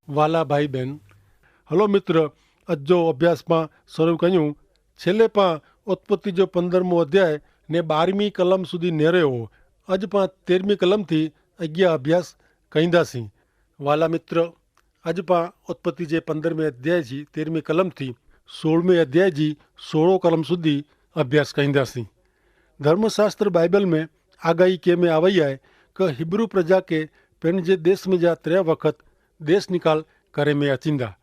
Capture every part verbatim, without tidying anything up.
વાલા ભાઈ બહેન, હલો મિત્ર, અજ જો અભ્યાસ પાં શરૂ કહ્યું, છેલ્લે પાં ઉત્પત્તિ જો પંદરમો અધ્યાય ને બારમી કલમ સુધી નેરે હો. અજ પાં તેરમી કલમ થી અજ્ઞા અભ્યાસ કહીંદા સી. વાલા મિત્ર, અજ પાં ઉત્પત્તિ જે પંદરમે અધ્યાય જી તેરમી કલમ થી સોળમે અધ્યાય જી સોળો કલમ સુધી અભ્યાસ કહીંદા સી. ધર્મશાસ્ત્ર બાઈબલ મેં આગાહી કે મેં આવય આય કે હિબ્રૂ પ્રજા કે પેન જે દેશ મેં જા ત્રે વખત દેશ નિકાલ કરે મેં અચિંદા.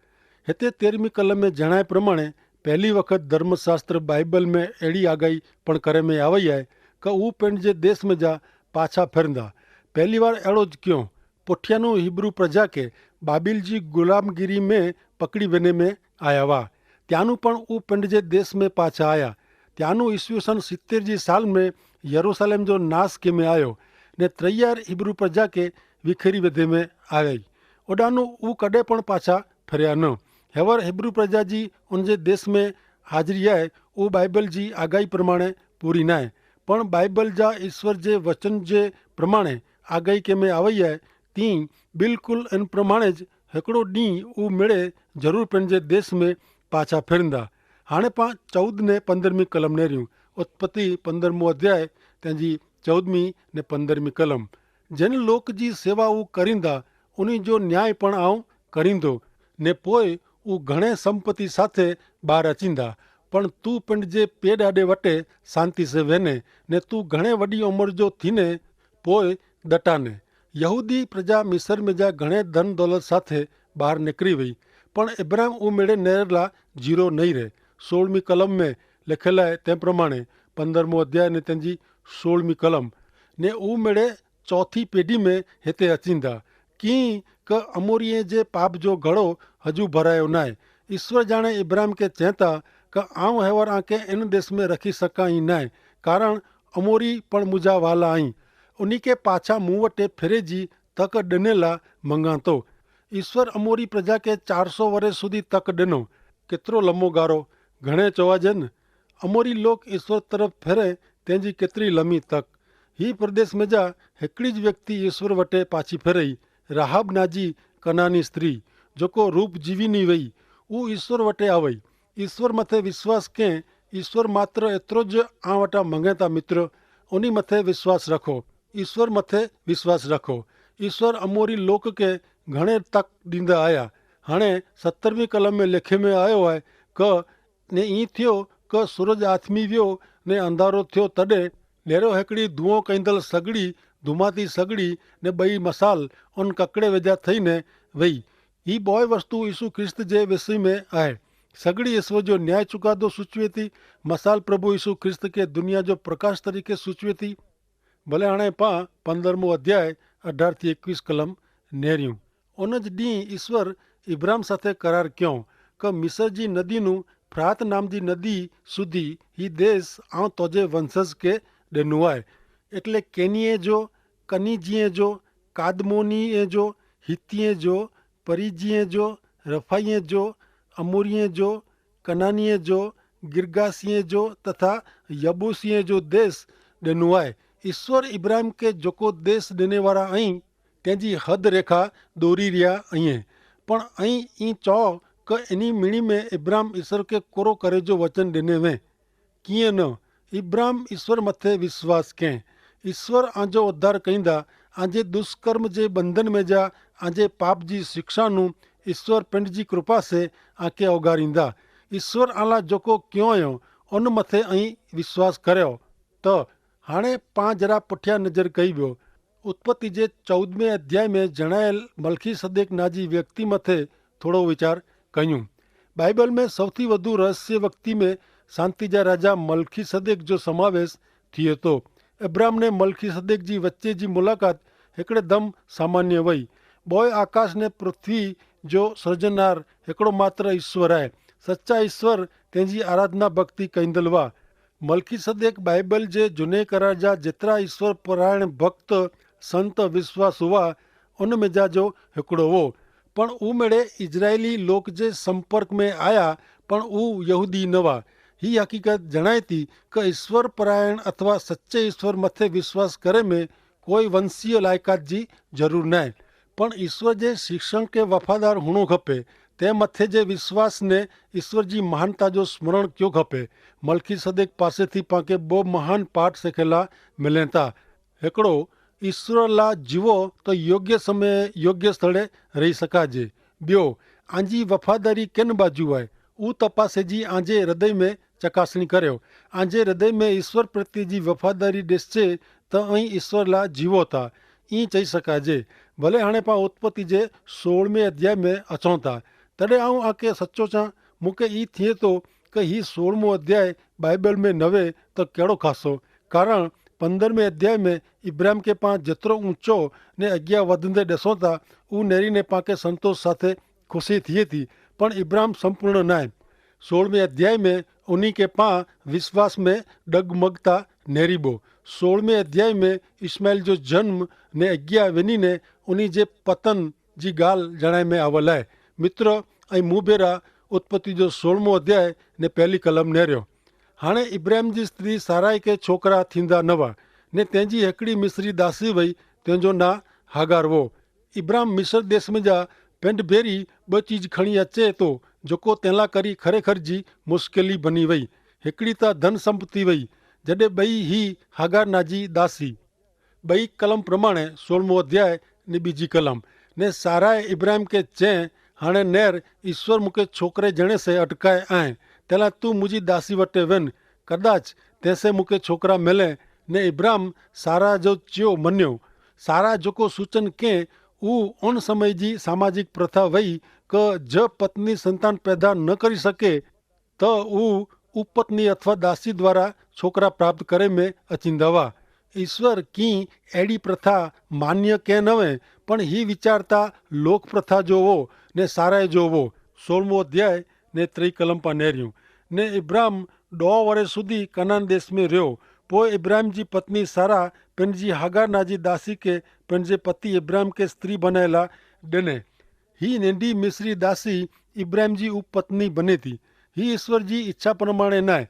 હેતા તેરમી કલમ મેં જણાય પ્રમાણે પહેલી વખત ધર્મશાસ્ત્ર બાઈબલ મેં એડી આગાહી પણ કરે મેં આવય આય કે ઉપ પેન જે દેશ મેં જા પાછા ફેરંદા. પહેલી વાર એડો જ ક્યો, પોઠિયાનું હિબ્રૂ પ્રજા કે બાબિલ જી ગુલામગીરી મેં પકડી વેને મેં આયા વા, ત્યાંનું પણ ઉપ પેન જે દેશ મેં પાછા આયા. ત્યાંનું ઈસવીસન સિત્તેર જી સાલ મેં યરૂસાલેમ જો નાસ કે મેં આયો ને ત્રૈયાર હિબ્રૂ પ્રજા કે વિખેરી વેધે મેં આયા. ઓડાનું ઉ કડે પણ પાછા ફેર્યા ન. હેવર હિબ્રૂ પ્રજા જી ઉન જે દેશ મેં હાજરી આય ઉ બાઈબલ જી આગાહી પ્રમાણે પૂરી નાય. પણ બાઈબલ જા ઈસવીસ જે વચન જે પ્રમાણે આગાહી કે મેં આવય આય તી બિલકુલ એન પ્રમાણે જ હેકડો દી ઉ મેળે જરૂર પેન જે દેશ મેં પાછા ફેરંદા. હાણે પાં ચૌદ ને પંદરમી કલમ નેર્યું. ઉત્પત્તિ પંદરમો અધ્યાય તેની ચૌદમી ને પંદરમી કલમ. જેન લોક જી સેવા ઉ કરીંદા ઉની જો ન્યાય પણ આઉં કરીંદો. ને પોય ઉ ઘણે સંપત્તિ સાથે બાર અચીંદા. પણ તું પિંડ જે પેડ આડે વટે શાંતિ સે વેને ને તું ઘણે વડી ઉમર જો થીને પોય દટાને. યહૂદી પ્રજા મિસર મેં જા ઘણે ધન દોલત સાથે બહાર નેકરી વય. પણ ઇબ્રાહિમ ઉમેડે નેરલા જીરો નહીં રહે. સોળમી કલમ મેં લેખેલા તે પ્રમાણે પંદરમો અધ્યાય ને તેની સોળમી કલમ ને ઉમેડે ચોથી પેઢી મેં હેતે અચીંદા. કિંક અમોરિયે જે પાપ જો ઘડો હજુ ભરાયો નાય. ઈસ્વર જાણે ઇબ્રાહિમ કે ચેંતા કે આઉં હેવર આંકે એન દેશ મેં રખી સકાઈ નાય, કારણ અમોરી પણ મુજા વાલા અહીં. ઉની કે પાછા મુવટે ફેરે જી તક ડનેલા મંગાતો. ઈસ્વર અમોરી પ્રજા કે ચારસો વરે સુધી તક ડનો. કેતરો લમો ગારો ઘણે ચોવાજન. અમોરી લોક ઈસ્વર તરફ ફેરે તેની કેતરી લમી તક. હી પ્રદેશ મેં જા હેકડી જ વ્યક્તિ ઈસ્વર વટે પાછી ફેરઈ. રાહાબ નાજી કનાની સ્ત્રી જોકો રૂપ જીવી ની વય ઉ ઈસ્વર વટે આવય. ઈસ્વર મતે વિશ્વાસ કે ઈસ્વર માત્ર એતરો જ આ વટા મંગેતા મિત્ર. ઉની મતે વિશ્વાસ રાખો. ઈસ્વર મતે વિશ્વાસ રાખો. ઈસ્વર અમોરી લોક કે ઘણે તક દીંદા આયા. હણે સત્તરમી કલમ મેં લેખે મેં આયો હૈ કે ને ઈ થયો કે સૂરજ આથમી વ્યો ને અંધારો થયો તદે નેરો હેકડી ધુઓ કૈંદલ સગડી ધુમાતી સગડી ને બઈ મસાલ ઉન કકડે વેજા થઈ ને વય. હી બોય વસ્તુ ઈસુ ખ્રિસ્ત જે વિષય મેં આય. સગડી ઈસવ જો ન્યાય ચુકાદો સૂચવે તી. મસાલ પ્રભુ ઈસુ ખ્રિસ્ત કે દુનિયા જો પ્રકાશ તરીકે સૂચવે તી. ભલે હણે પા પંદરમો અધ્યાય અઢાર થી એકવીસ કલમ નેર્યું. ઉન જ દી ઈસ્વર ઇબ્રાહિમ સાથે કરાર ક્યો કે મિસર જી નદી નું ફ્રાત નામ જી નદી સુધી હી દેશ આઉં તોજે વંશજ કે દેનું આય. એટલે કેનીએ જો, કનીજીએ જો, કાદમોનીએ જો, હિત્તિએ જો, પરિજીએ જો, રફાઈએ જો, અમોરિયે જો, કનાનીએ જો, ગિર્ગાસિયે જો તથા યબૂસિયે જો દેશ દેનું આય. ઈસ્વર ઇબ્રાહિમ કે જોકો દેશ દેને વારા અહીં તેની હદ રેખા દોરી રહ્યા અહીં. પણ અહીં ઈ ચો કે એની મિણી મેં ઇબ્રાહિમ ઈસ્વર કે કોરો કરે જો વચન દેને વે કિયે ન. ઇબ્રાહિમ ઈસ્વર મતે વિશ્વાસ કેહ. ઈસ્વર આજો ઉદ્ધાર કહીંદા. આજે દુષ્કર્મ જે બંધન મેં જા આજે પાપ જી શિક્ષા નું ઈસ્વર પેંડ જી કૃપા સે આકે ઓગારીંદા. ઈસ્વર આલા જોકો ક્યો અયો ઉન મતે અહીં વિશ્વાસ કર્યો. તો હાણે પાંજરા પઠ્યા નજર કઈ વ્યો. ઉત્પત્તિ જે ચૌદમે અધ્યાય મેં જણાયેલ મલખી સદેક નાજી વ્યક્તિ મતે થોડો વિચાર કહ્યું. બાઈબલ મેં સૌથી વધુ રહસ્ય વ્યક્તિ મેં શાંતિ જા રાજા મલખી સદેક જો સમાવેશ થિયે તો. અબ્રાહમ ને મલખી સદેક જી વચ્ચે જી મુલાકાત હેકડ઼ે દમ સામાન્ય વય. બોય આકાશ ને પૃથ્વી જો સર્જનાર હેકડો માત્ર ઈશ્વર આય. સચ્ચા ઈશ્વર તેની આરાધના ભક્તિ કૈંદલ વા. મલખી સદેક બાઈબલ જે જુને કરાર જા જેતરા ઈશ્વર પરાયણ ભક્ત સંત વિશ્વાસ હુઆ ઉન મેં જા જો હેકડો વો. પણ ઉમેડે ઇઝરાયેલી લોક જે સંપર્ક મેં આયા પણ ઉ યહૂદી નવા. હી હકીકત જણાયતી કે ઇશ્વર પરાયણ અથવા સચ્ચે ઇશ્વર મતે વિશ્વાસ કરે મેં કોઈ વંશીય લાયકાત જી જરૂર નાય. પણ ઈસ્વર જે શિક્ષણ કે વફાદાર હુણો ખપે. તે મતે જે વિશ્વાસ ને ઈસ્વર જી મહાનતા જો સ્મરણ ક્યો ખપે. મલખીસદેક પાસેથી પાંકે બહુ મહાન પાઠ સેખેલા મિલેતા. હેકડો, ઈસ્વર લા જીવો તો યોગ્ય સમયે યોગ્ય સ્થળે રહી સકાજે. બ્યો, આંજી વફાદારી કેન બાજુ આય? ઉ તપાસે જી આંજે હૃદય મેં ચકાસણી કર્યો. આંજે હૃદય મેં ઈસ્વર પ્રત્યે જી વફાદારી દેશ છે, તો અહીં ઈસ્વર લા જીવો તા ઈ ચહી સકાજે. ભલે હણે પા ઉત્પત્તિ જે સોળમે અધ્યાય મેં અચોતા, તદે આઉં આકે સચો ચાં. મુકે ઈ થિયે તો કે હી સોળમો અધ્યાય બાઈબલ મેં નવે તો કેડો ખાસો? કારણ પંદરમે અધ્યાય મેં ઇબ્રાહિમ કે પા જેતરો ઊંચો ને અજ્ઞા વધને દેસોતા ઉનેરી ને પાંકે સંતોષ સાથે ખુશી થિયે થી. પણ ઇબ્રાહિમ સંપૂર્ણ નાય. સોળમે અધ્યાય મેં ઉની કે પા વિશ્વાસ મેં ડગમગતા નેરીબો. સોળમે અધ્યાય મેં ઇસ્માઇલ જો જન્મ ને અજ્ઞા વેની ને ઉની જે પતન જી ગાલ જણાય મેં આવલ હૈ. મિત્ર, અહીં મુભેરા ઉત્પત્તિ જો સોળમો અધ્યાય ને પહેલી કલમ નેર્યો. હાણે ઇબ્રાહિમ જી સ્ત્રી સારાઈ કે છોકરા થીંદા નવા, ને તેની હેકડી મિસરી દાસી વય, તેનો ના હાગાર વો. ઇબ્રાહિમ મિસર દેશ મેં જા પેંડ ભેરી બચી જ ખણી અચે તો, જોકો તેલા કરી ખરેખર જી મુશ્કેલી બની વય. હેકડી તા ધન સંપત્તિ વય, જડે બઈ હી હાગાર નાજી દાસી. બઈ કલમ પ્રમાણે સોળમો અધ્યાય ને બીજી કલમ. ને સારાએ ઇબ્રાહિમ કે ચે, હાણે નેર, ઈસ્વર મુકે છોકરે જેણે સે અટકાય આય, તેલા તું મુજી દાસી વટે વેન, કદાચ તેસે મુકે છોકરા મેલે. ને ઇબ્રાહિમ સારા જો ચ્યો મન્યો. સારા જોકો સૂચન કે ઉ ઓન સમય જી સામાજિક પ્રથા વય, કે જ પત્ની સંતાન પેદા ન કરી શકે, તો ઉ ઉપત્ની અથવા દાસી દ્વારા છોકરા પ્રાપ્ત કરે મેં અચિંદવા. ઈસ્વર કી એડી પ્રથા માન્ય કે નવે, પણ હી વિચારતા લોક પ્રથા જોવો ને સારાએ જોવો. સોળમો અધ્યાય ને ત્રિકલમ પા નેર્યું. ને ઇબ્રાહિમ દો વરે સુધી કનાન દેશ મેં રહ્યો. પોય ઇબ્રાહિમ જી પત્ની સારા પેનજી હાગાર નાજી દાસી કે પેનજે પતિ ઇબ્રાહિમ કે સ્ત્રી બનાયેલા ડેને. હી નેંડી મિસરી દાસી ઇબ્રાહિમ જી ઉપપત્ની બને તી. હી ઈસ્વર જી ઇચ્છા પ્રમાણે નાય.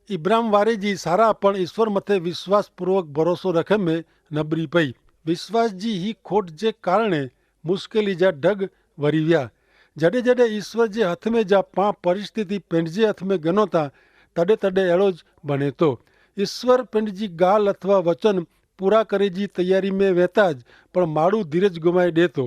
ઇબ્રાહિમ વારે જી સારા પણ ઈસ્વર મતે વિશ્વાસપૂર્વક ભરોસો રખે મેં નબરી પઈ. વિશ્વાસ જી હી ખોટ જે કારણે મુશ્કેલી જા ઢગ વરી વ્યા. જડે જડે ઈસ્વર જે હથ મેં જા પા પરિસ્થિતિ પેંડ જે હથ મેં ગનો તા, તડે તડે એડો જ ભને તો. ઈસ્વર પેંડ જી ગાલ અથવા વચન પૂરા કરે જી તૈયારી મેં વહેતા જ પણ માડૂ ધીરજ ગુમાઈ દેતો.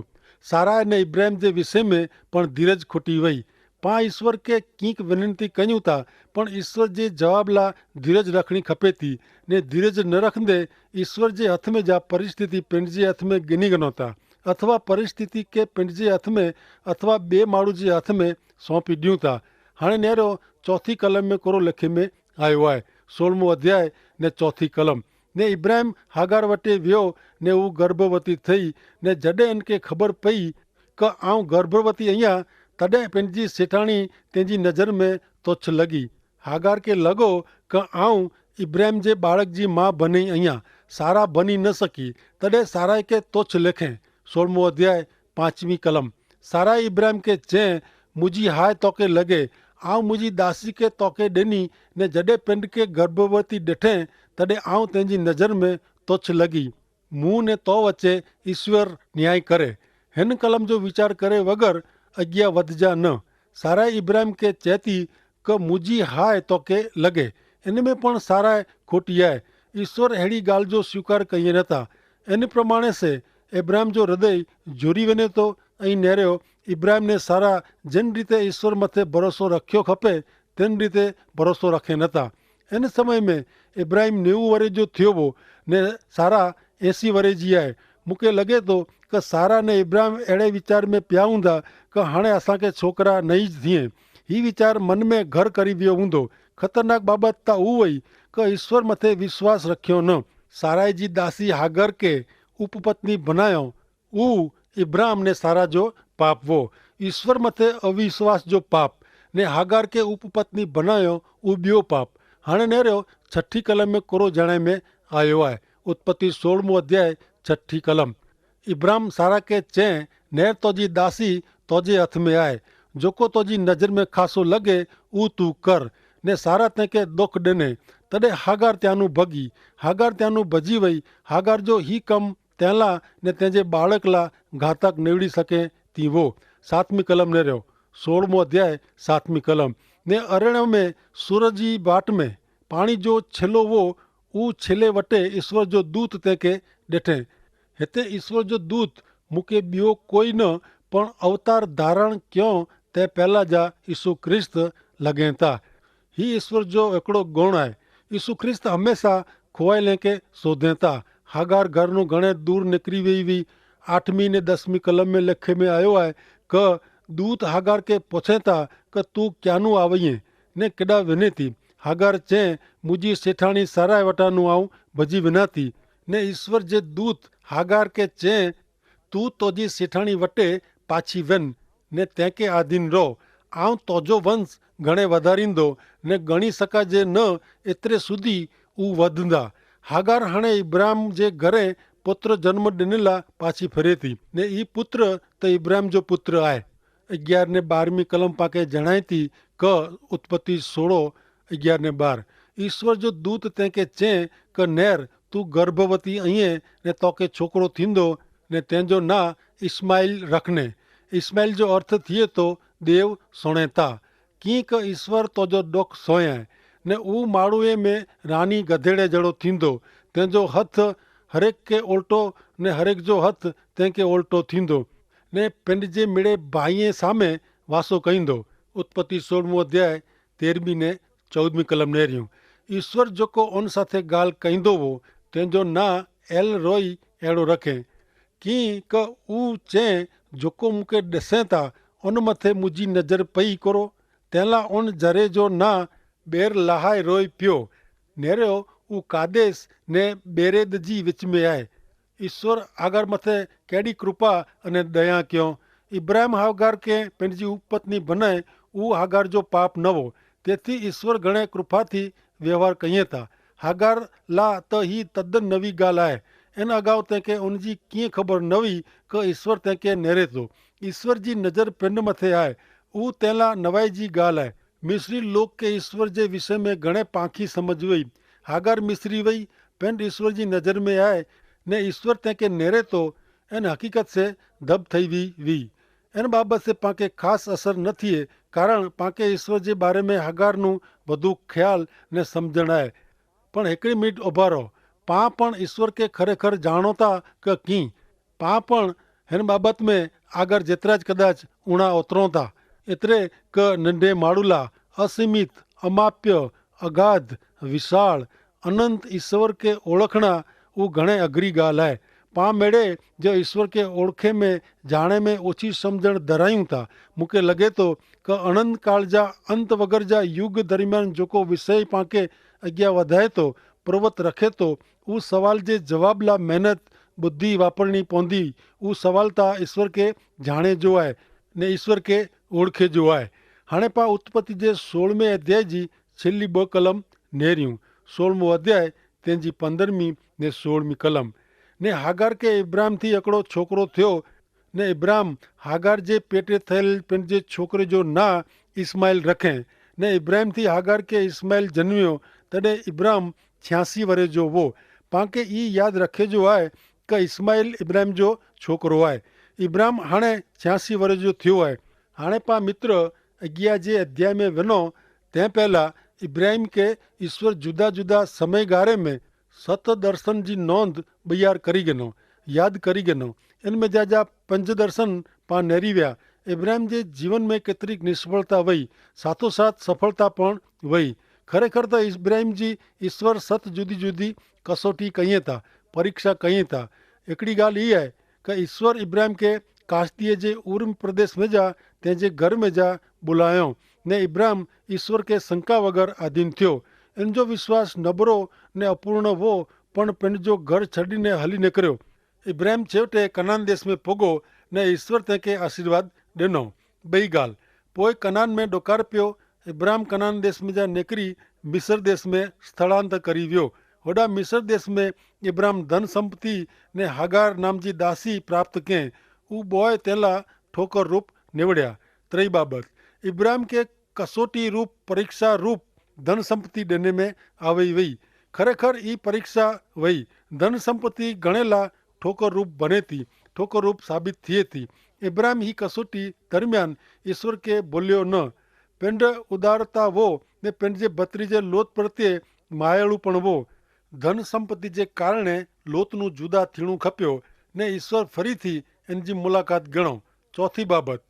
સારા અને ઇબ્રાહિમ જે વિષય મેં પણ ધીરજ ખોટી વય. પા ઈસ્વર કે કિંક વિનંતી કહ્યું તા, પણ ઈસ્વર જે જવાબલા ધીરજ રખણી ખપે તી. ને ધીરજ ન રખંદે ઈસ્વર જે હથ મેં જા પરિસ્થિતિ પેંડ જે હથ મેં ગિની ગનો તા, અથવા પરિસ્થિતિ કે પેંડ જે હથ મેં અથવા બે માડૂ જે હથ મેં સોંપી દિયું તા. હાણે નેરો ચોથી કલમ મેં કોરો લેખે મેં આયો આય. સોળમો અધ્યાય ને ચોથી કલમ. ને ઇબ્રાહિમ હાગાર વટે વ્યો, ને ઉં ગર્ભવતી થઈ. ને જડે એનકે ખબર પઈ કે આઉં ગર્ભવતી અહિયા, તદે પેનજી સેઠાણી તેનજી નજર મેં તોચ્છ લગી. હાગાર કે લગો કે આઉં ઇબ્રાહિમ જે બાળક જી મા ભની અહિયા, સારા ભની ન સકી. તદે સારાએ કે તોચ્છ લેખે. સોળમો અધ્યાય, પાંચમી કલમ. સારાએ ઇબ્રાહિમ કે ચે, મુઝી હાય તોકે લગે, આઉં મુઝી દાસી કે તોકે દેની. ને જડે પેંડ કે ગર્ભવતી દેઠે, તદે આઉં તેનજી નજર મેં તોચ્છ લગી. મું ને તો વચ્ચે ઇશ્વર ન્યાય કરે. હેન કલમ જો વિચાર કરે વગર અગિયા વધજા ન. સારાએ ઇબ્રાહિમ કે ચેતી કે મુઝી હાય તોકે લગે. એન મેં પણ સારાએ ખોટી આય. ઇશ્વર હેડી ગાલ જો સ્વીકાર કહિયે નતા. એન પ્રમાણે સે ઇબ્રાહિમ જો હૃદય જોરી વેને તો. અહીં નેર્યો, ઇબ્રાહિમ ને સારા જેન રીતે ઇશ્વર મતે ભરોસો રખ્યો ખપે તેન રીતે ભરોસો રખે નતા. એન સમય મેં ઇબ્રાહિમ નેવું વરે જો થયો વો, ને સારા એસી વરે જી આય. મુકે લગે તો કે સારા ને ઇબ્રાહિમ એડે વિચાર મેં પ્યાઉંદા કે હાણે અસાંકે છોકરા નહીં જ થિયે. હી વિચાર મન મેં ઘર કરી વ્યો ઊંધો. ખતરનાક બાબત તા ઉવય કે ઇશ્વર મતે વિશ્વાસ રખ્યો ન. સારાએ જી દાસી હાગર કે ઉપપત્ની ભનાયો. ઉ ઇબ્રાહિમ ને સારા જો પાપ વો. ઇશ્વર મતે અવિશ્વાસ જો પાપ, ને હાગાર કે ઉપપત્ની ભનાયો ઉ બ્યો પાપ. હાણે નેરો છઠી કલમ મેં કોરો જણાય મેં આયો આય. ઉત્પત્તિ સોળમો અધ્યાય, છઠી કલમ. ઇબ્રાહિમ સારા કે ચે, નેર તોજી દાસી તોજે હથ મેં આય. જોકો તોજી નજર મેં ખાસો લગે ઉ તું કર. ને સારા તેંકે દોખ દેને. તદે હાગાર ત્યાંનું ભગી. હાગાર ત્યાંનું ભજી વય. હાગાર જો હી કમ તેલા ને તેજે બાળકલા ઘાતક નેવડી સકે તી વો. સાતમી કલમ ને રહ્યો. સોળમો અધ્યાય, સાતમી કલમ. ને અરેણ્યો મેં સૂરજી વાટ મેં પાણી જો છેલ્લો વો, ઉ છેલ્લે વટે ઈસ્વર જો દૂત તેંકે દેઠે. હેતે ઈસ્વર જો દૂત મુકે બ્યો કોઈ ન, પણ અવતાર ધારણ ક્યો તે પહેલા જા ઈસુ ખ્રિસ્ત લગેતા. હી ઈસ્વર જો એકડો ગોણ આય. ઈસુ ખ્રિસ્ત હમેંસા ખોવાયેલે કે સોધેતા. હાગાર ઘરનું ઘણે દૂર નેકરી વહી વી. આઠમી ને દસમી કલમ મેં લેખે મેં આયો આય, કે દૂત હાગાર કે પોછેતા કે તું ક્યાનું આવયે ને કેડા વેને તી? હાગાર ચે, મુજી સેઠાણી સારાએ વટાનું આઉં ભજી વેના તી. ને ઈસ્વર જે દૂત હાગાર કે ચે, તું તોજી સેઠાણી વટે પાછી વેન, ને તેંકે આધીન રો. આઉં તોજો વંશ ઘણે વધારીંદો, ને ગણી સકા જે ન એતરે સુધી ઉવધંદા. હાગાર હણે ઇબ્રાહિમ જે ઘરે પુત્ર જન્મ દેનેલા પાછી ફરેતી. ને ઈ પુત્ર તો ઇબ્રાહિમ જો પુત્ર આય. અગિયાર ને બારમી કલમ પાકે જણાયતી, ક ઉત્પત્તિ સોળો અગિયાર ને બાર. ઈસ્વર જો દૂત તેંકે ચે, ક નેર, તું ગર્ભવતી અઇયે, ને તોકે છોકરો થીંદો, ને તેંજો ના ઇસ્માઇલ રખને. ઇસ્માઇલ જો અર્થ થિયે તો દેવ સોણેતા. કિંક ઈસ્વર તોજો ડોખ સોયા. ને ઉ માળુએ મેં રાની ગધેડે જેડો થીંદો. તેંજો હથ હરેક કે ઓલટો, ને હરેક જો હથ તેંકે ઓલટો થીંદો. ને પેંડ જે મેળે ભાઈએ સામે વાસો કહીંદો. ઉત્પત્તિ સોળમો અધ્યાય, તેરમી ને ચૌદમી કલમ નેર્યું. ઈસ્વર જોકો ઓન સાથે ગાલ કહીંદો વો, તેંજો ના એલ રોઈ એડો રખે. કિંક ઉ ચે, જોકો મુકે દસેતા, ઓન મતે મુજી નજર પઈ કરો. તેલા ઓન જરે જો ના બેર લહાઈ રોઈ પ્યો. નેરો ઉ કાદેશ ને બેરેદ જી વિચ મેં આય. ઈસ્વર હાગાર મતે કેડી કૃપા અને દયા ક્યો. ઇબ્રાહિમ હાગાર કે પેનજી ઉપપત્ની ભનાય, ઉ હાગાર જો પાપ નવો. તેથી ઈસ્વર ઘણે કૃપાથી વ્યવહાર કહિયે તા. હાગાર લા તો હી તદ્દન નવી ગાલ આય. એન અગાઉ તેંકે ઉનજી કિંય ખબર નવી, કે ઈસ્વર તેંકે નેરે તો. ઈસ્વર જી નજર પેંડ મતે આય. ઉ તેલા નવાઈ જી ગાલ આય. મિસ્રી લોક કે ઈસ્વર જે વિષય મેં ઘણે પાંખી સમજ વય. હાગાર મિસ્રી વય, પેંડ ઈસ્વર જી નજર મેં આય, ને ઈસ્વર તેંકે નેરે તો. એન હકીકત સે ધબ થઈ વી વી. એન બાબત સે પાંકે ખાસ અસર ન થિયે, કારણ પાંકે ઈસ્વર જે બારે મેં હાગારનું વધુ ખ્યાલ ને સમઝણ આય. પણ હેકડી મિનિટ ઉભા રહો. પાં પણ ઈસ્વર કે ખરેખર જાણો તા? કે કી પાં પણ હેન બાબત મેં આગર જેતરા જ કદાચ ઉણા ઓતરો તા? એતરે કે નંડે માડૂલા, અસીમિત, અમાપ્ય, અગાધ, વિશાળ, અનંત ઈસ્વર કે ઓળખણા ઉં ઘણે અગ્રી ગાલ હૈ. પાં મેડે જો ઈસ્વર કે ઓળખે મેં જાણે મેં ઓછી સમઝણ ધરાયું તા. મુકે લગે તો કે અનંતકાળ જા અંત વગર જા યુગ દરમિયાન જોકો વિષય પાંકે અગિયા વધાય તો, પ્રવત રખે તો, ઉસ સવાલ જે જવાબ લા મહેનત બુદ્ધિ વાપરણી પોંધી. ઉસ સવાલ તા ઈસ્વર કે જાણે જો આય ને ઈસ્વર કે ઓળખે જો આય. હાણે પા ઉત્પત્તિ જે સોળમે અધ્યાય જી છેલ્લી બહ કલમ નેર્યું. સોળમો અધ્યાય તેની પંદરમી ને સોળમી કલમ. ને હાગાર કે ઇબ્રાહિમ થી એકડો છોકરો થયો. ને ઇબ્રાહિમ હાગાર જે પેટે થયેલ પેનજે છોકરે જો ના ઇસ્માઇલ રખે. ને ઇબ્રાહિમ થી હાગાર કે ઇસ્માઇલ જન્મ્યો, તદે ઇબ્રાહિમ છ્યાંસી વરે જો વો. પાંકે ઈ યાદ રખે જો આય કે ઇસ્માઇલ ઇબ્રાહિમ જો છોકરો આય. ઇબ્રાહિમ હાણે છ્યાંસી વરે જો થયો આય. હાણે પા મિત્ર અગિયા જે અધ્યાય મેં વેનો. તે પહેલા ઇબ્રાહિમ કે ઇશ્વર જુદા જુદા સમયગારે મેં સત દર્શન જી નોંધ બૈયાર કરી ગનો, યાદ કરી ગનો. એન મેં જા જા પંજ દર્શન પા નેરી વ્યા. ઇબ્રાહિમ જે જીવન મેં કેતરીક નિષ્ફળતા વય, સાથોસાથ સફળતા પણ વય. ખરેખર તો ઇબ્રાહિમ જી ઇશ્વર સત જુદી જુદી કસોટી કહિયે તા, પરીક્ષા કહિયે તા. એકડી ગાલ ઇ હૈ કે ઇશ્વર ઇબ્રાહિમ કે કાસ્તિયે જે ઉર્મ પ્રદેશ મેં જા તે જે ઘર મેં જા બુલાયો. ને ઇબ્રાહિમ ઇશ્વર કે શંકા વગર આધીન થયો. એન જો વિશ્વાસ નબરો ને અપૂર્ણ વો, પણ પેન જો ઘર છડી ને હલી નેકર્યો. ઇબ્રાહિમ છેવટે કનાન દેશ મેં પોગો ને ઇશ્વર તેંકે આશીર્વાદ દેનો. બઈ ગાલ પોય કનાન મેં ડોકાર પ્યો. ઇબ્રાહિમ કનાન દેશ મેં જા નેકરી મિસર દેશ મેં સ્થળાંતર કરી વ્યો. હોડા મિસર દેશ મેં ઇબ્રાહિમ ધન સંપત્તિ ને હાગાર નામજી દાસી પ્રાપ્ત કેહ. ઉબોય તેલા ઠોકર રૂપ નેવડ્યા. ત્રય બાબત ઇબ્રાહિમ કે કસોટી રૂપ પરીક્ષા રૂપ ધન સંપત્તિ દેને મેં આવે વય. ખરેખર ઇ પરીક્ષા વય. ધન સંપત્તિ ગણેલા ઠોકર રૂપ બનેતી. ઠોકરૂપ સાબિત થિયે થી. ઇબ્રાહિમ હી કસોટી દરમિયાન ઇશ્વર કે બોલ્યો ન. પેંડ ઉદારતા વો ને પેંડ જે ભત્રી જે લોત પ્રત્યે માયાળુ પણ વો. ધન સંપત્તિ જે કારણે લોતનું જુદા થીણું ખપ્યો ને ઇશ્વર ફરી થી એન જી મુલાકાત ગણો. ચોથી બાબત,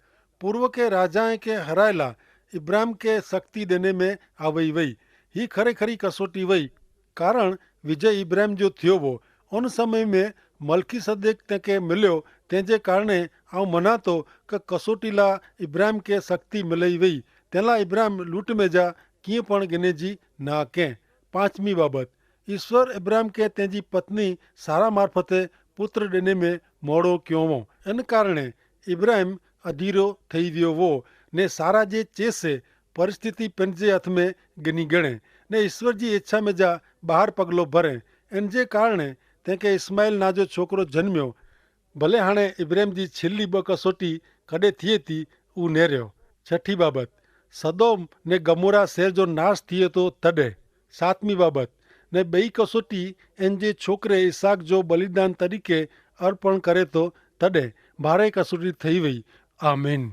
પૂર્વ કે રાજાએ કે હરાયેલા ઇબ્રાહિમ કે શક્તિ દેને મેં આવઈ વય. હી ખરેખરી કસોટી વય. કારણ વિજય ઇબ્રાહિમ જો થયો વો. અન સમય મેં મલકી સદેક તેંકે મિલ્યો. તેંજે કારણે આવ મનાતો કે કસોટી લા ઇબ્રાહિમ કે શક્તિ મિલઈ વય. તેલા ઇબ્રાહિમ લૂંટ મેં જા કિંપણ ગિને જી ના કેં. પાંચમી બાબત, ઇશ્વર ઇબ્રાહિમ કે તેંજી પત્ની સારા મારફતે પુત્ર દેને મેં મોડો ક્યોવો. એન કારણે ઇબ્રાહિમ અધીરો થઈ વ્યો વો. ને સારા જે ચેસે પરિસ્થિતિ પેનજે હાથ મેં ગની ગણે ને ઇશ્વર જી ઇચ્છા મેં જા બહાર પગલો ભરે. એન જે કારણે તેંકે ઇસ્માઇલ ના જો છોકરો જન્મ્યો. ભલે હાણે ઇબ્રાહિમ જી છેલ્લી બકસોટી કડે થિયે તી ઉનેર્યો. છઠી બાબત, સદોમ ને ગમોરા શહેર જો નાશ થિયે તો તદે. સાતમી બાબત, ને બઈ કસોટી એન જે છોકરે ઇસાક જો બલિદાન તરીકે અર્પણ કરે તો તદે. ભારે કસોટી થઈ વય. આમીન.